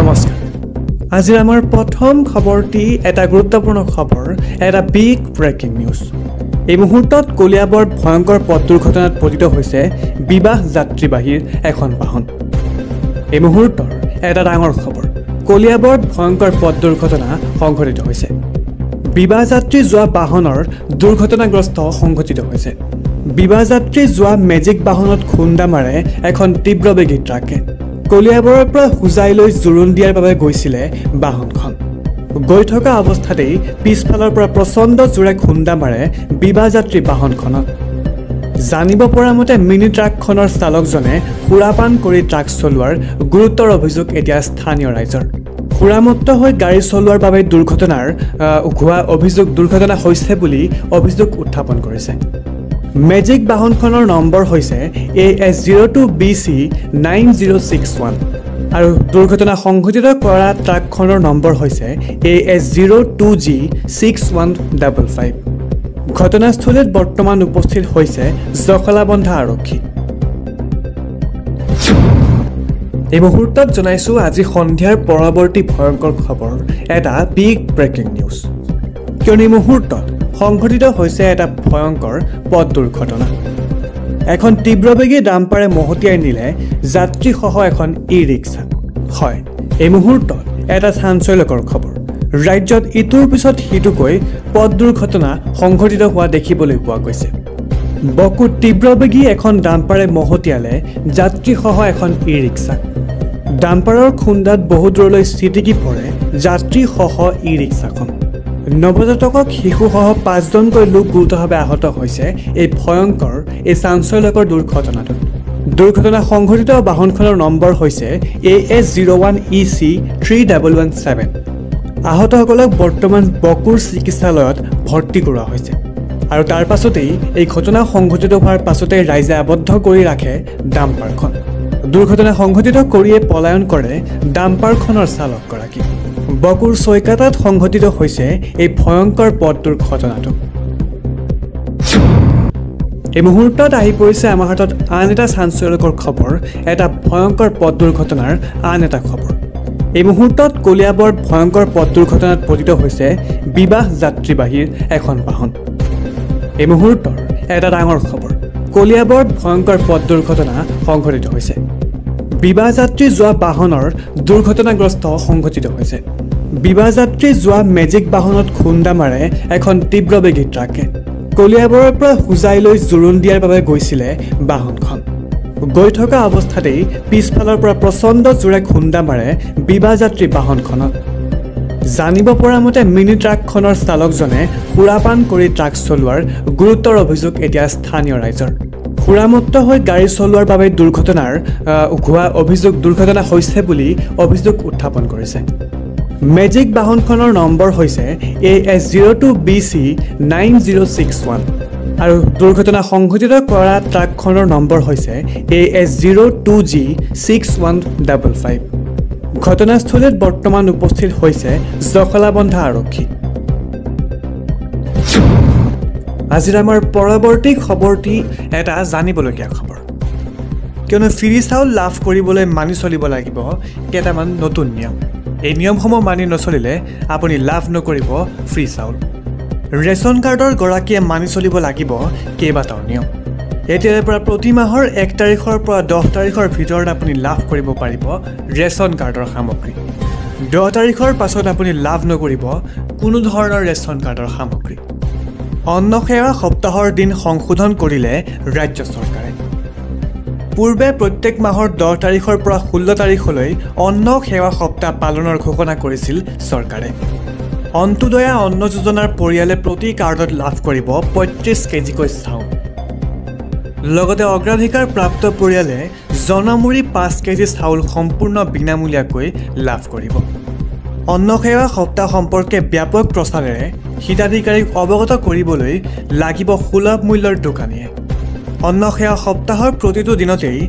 নমস্কাৰ। আজিৰ আমাৰ প্ৰথম খবৰটি এটা গুৰুত্বপূৰ্ণ খবৰ, এটা বিগ ব্ৰেকিং নিউজ। এই মুহূৰ্তত কলিয়াবৰত ভয়ংকৰ পথ দুৰ্ঘটনাত পতিত হৈছে বিবাহ যাত্ৰীবাহীৰ এখন বাহন। এই মুহূৰ্তৰ এটা ডাঙৰ খবৰ, কলিয়াবৰত ভয়ংকৰ পথ দুৰ্ঘটনা সংঘটিত হৈছে। বিবাহ যাত্ৰী যোৱা বাহনৰ দুৰ্ঘটনাগ্ৰস্ত সংঘটিত হৈছে। বিবাহ যাত্ৰী যোৱা মেজিক বাহনত খুন্দা মাৰে এখন তীব্ৰবেগী ট্ৰাকে। কলিয়াবৰৰ পৰা হোজাইলৈ জোৰোণ দিয়াৰ বাবে গৈছিলে বাহনখন। গৈ থকা অৱস্থাতেই পিছফালৰ পৰা প্ৰচণ্ড জোৰে খুন্দা মাৰে বিবাহ যাত্ৰী বাহনখনত। জানিব পৰা মতে মিনি ট্ৰাকখনৰ চালকজনে সুৰাপান কৰি ট্ৰাক চলোৱাৰ গুৰুতৰ অভিযোগ এতিয়া স্থানীয় ৰাইজৰ। সুৰামত্ত হৈ গাড়ী চলোৱাৰ বাবে দুৰ্ঘটনাৰ হোৱা অভিযোগ, দুৰ্ঘটনা হৈছে বুলি অভিযোগ উত্থাপন কৰিছে। মেজিক বাহনখনৰ নম্বৰ হৈছে AS 02 BC 9061 আৰু দুৰ্ঘটনা সংঘটিত কৰা ট্ৰাকখনৰ নম্বৰ হৈছে AS 02 G 6155। ঘটনাস্থলীত বৰ্তমান উপস্থিত হৈছে জখলাবন্ধা আৰক্ষী। এই মুহূৰ্তত জনাইছোঁ আজি সন্ধিয়াৰ পৰৱৰ্তী ভয়ংকৰ খবৰ, এটা বিগ ব্ৰেকিং নিউজ। কিয়নো এই মুহূৰ্তত সংঘটিত হৈছে এটা ভয়ংকৰ পথ দুৰ্ঘটনা। এখন তীব্ৰবেগী ডাম্পাৰে মহতিয়াই নিলে যাত্ৰীসহ এখন ই ৰিক্সা। হয়, এই মুহূৰ্তত এটা চাঞ্চল্যকৰ খবৰ। ৰাজ্যত ইটোৰ পিছত সিটোকৈ পথ দুৰ্ঘটনা সংঘটিত হোৱা দেখিবলৈ পোৱা গৈছে। বকুত তীব্ৰবেগী এখন ডাম্পাৰে মহতিয়ালে যাত্ৰীসহ এখন ই ৰিক্সা। ডাম্পাৰৰ খুন্দাত বহু দূৰলৈ ছিটিকি পৰে যাত্ৰীসহ ই ৰিক্সাখন। নৱজাতকক শিশুসহ পাঁচজনকৈ লোক গুৰুতৰভাৱে আহত হৈছে এই ভয়ংকৰ, এই চাঞ্চল্যকৰ দুৰ্ঘটনাটোত। দুৰ্ঘটনা সংঘটিত বাহনখনৰ নম্বৰ হৈছে AS 01 EC 3117। আহতসকলক বৰ্তমান বকুৰ চিকিৎসালয়ত ভৰ্তি কৰোৱা হৈছে আৰু তাৰ পাছতেই এই ঘটনা সংঘটিত হোৱাৰ পাছতেই ৰাইজে আবদ্ধ কৰি ৰাখে ডাম্পাৰখন। দুৰ্ঘটনা সংঘটিত কৰিয়ে পলায়ন কৰে ডাম্পাৰখনৰ চালকগৰাকী। বকুৰ চৈকাটাত সংঘটিত হৈছে এই ভয়ংকৰ পথ দুৰ্ঘটনাটো। এই মুহূৰ্তত আহি পৰিছে আমাৰ হাতত আন এটা চাঞ্চল্যকৰ খবৰ, এটা ভয়ংকৰ পথ দুৰ্ঘটনাৰ আন এটা খবৰ। এই মুহূৰ্তত কলিয়াবৰত ভয়ংকৰ পথ দুৰ্ঘটনাত পতিত হৈছে বিবাহ যাত্ৰীবাহীৰ এখন বাহন। এই মুহূৰ্তৰ এটা ডাঙৰ খবৰ, কলিয়াবৰত ভয়ংকৰ পথ দুৰ্ঘটনা সংঘটিত হৈছে। বিবাহ যাত্ৰী যোৱা বাহনৰ দুৰ্ঘটনাগ্ৰস্ত সংঘটিত হৈছে। বিবাহ যাত্ৰী যোৱা মেজিক বাহনত খুন্দা মাৰে এখন তীব্ৰবেগী ট্ৰাকে। কলিয়াবৰৰ পৰা হোজাইলৈ জোৰোণ দিয়াৰ বাবে গৈছিলে বাহনখন। গৈ থকা অৱস্থাতেই পিছফালৰ পৰা প্ৰচণ্ড জোৰে খুন্দা মাৰে বিবাহ যাত্ৰী বাহনখনত। জানিব পৰা মতে মিনি ট্ৰাকখনৰ চালকজনে সুৰাপান কৰি ট্ৰাক চলোৱাৰ গুৰুতৰ অভিযোগ এতিয়া স্থানীয় ৰাইজৰ। সুৰামত্ত হৈ গাড়ী চলোৱাৰ বাবে দুৰ্ঘটনাৰ হোৱা অভিযোগ, দুৰ্ঘটনা হৈছে বুলি অভিযোগ উত্থাপন কৰিছে। মেজিক বাহনখনৰ নম্বৰ হৈছে AS 02 BC 9061 আৰু দুৰ্ঘটনা সংঘটিত কৰা ট্ৰাকখনৰ নম্বৰ হৈছে AS 02 G 6155। ঘটনাস্থলীত বৰ্তমান উপস্থিত হৈছে জখলাবন্ধা আৰক্ষী। আজিৰ আমাৰ পৰৱৰ্তী খবৰটি এটা জানিবলগীয়া খবৰ। কিয়নো ফ্ৰী চাউল লাভ কৰিবলৈ মানি চলিব লাগিব কেইটামান নতুন নিয়ম। এই নিয়মসমূহ মানি নচলিলে আপুনি লাভ নকৰিব ফ্ৰী চাউল। ৰেচন কাৰ্ডৰ গৰাকীয়ে মানি চলিব লাগিব কেইবাটাও নিয়ম। এতিয়াৰে পৰা প্ৰতি মাহৰ 1 তাৰিখৰ পৰা 10 তাৰিখৰ ভিতৰত আপুনি লাভ কৰিব পাৰিব ৰেচন কাৰ্ডৰ সামগ্ৰী। 10 তাৰিখৰ পাছত আপুনি লাভ নকৰিব কোনো ধৰণৰ ৰেচন কাৰ্ডৰ সামগ্ৰী। অন্ন সেৱা সপ্তাহৰ দিন সংশোধন কৰিলে ৰাজ্য চৰকাৰে। পূৰ্বে প্ৰত্যেক মাহৰ 10 তাৰিখৰ পৰা 16 তাৰিখলৈ অন্ন সেৱা সপ্তাহ পালনৰ ঘোষণা কৰিছিল চৰকাৰে। অন্ত্যোদয়া অন্ন যোজনাৰ পৰিয়ালে প্ৰতি কাৰ্ডত লাভ কৰিব 35 কেজিকৈ চাউল। লগতে অগ্ৰাধিকাৰ প্ৰাপ্ত পৰিয়ালে জনমূৰি 5 কেজি চাউল সম্পূৰ্ণ বিনামূলীয়াকৈ লাভ কৰিব। অন্ন সেৱা সপ্তাহ সম্পৰ্কে ব্যাপক প্ৰচাৰেৰে হিতাধিকাৰীক অৱগত কৰিবলৈ লাগিব সুলভ মূল্যৰ দোকানীয়ে। অন্ন সেৱা সপ্তাহৰ প্ৰতিটো দিনতেই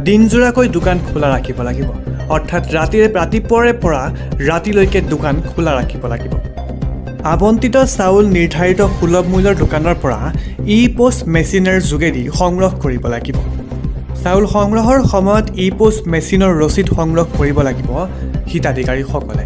দিনজোৰাকৈ দোকান খোলা ৰাখিব লাগিব, অৰ্থাৎ ৰাতিপুৱাৰে পৰা ৰাতিলৈকে দোকান খোলা ৰাখিব লাগিব। আবণ্টিত চাউল নিৰ্ধাৰিত সুলভ মূল্যৰ দোকানৰ পৰা ই পোষ্ট মেচিনৰ যোগেদি সংগ্ৰহ কৰিব লাগিব। চাউল সংগ্ৰহৰ সময়ত ই পোষ্ট মেচিনৰ ৰচিদ সংগ্ৰহ কৰিব লাগিব হিতাধিকাৰীসকলে।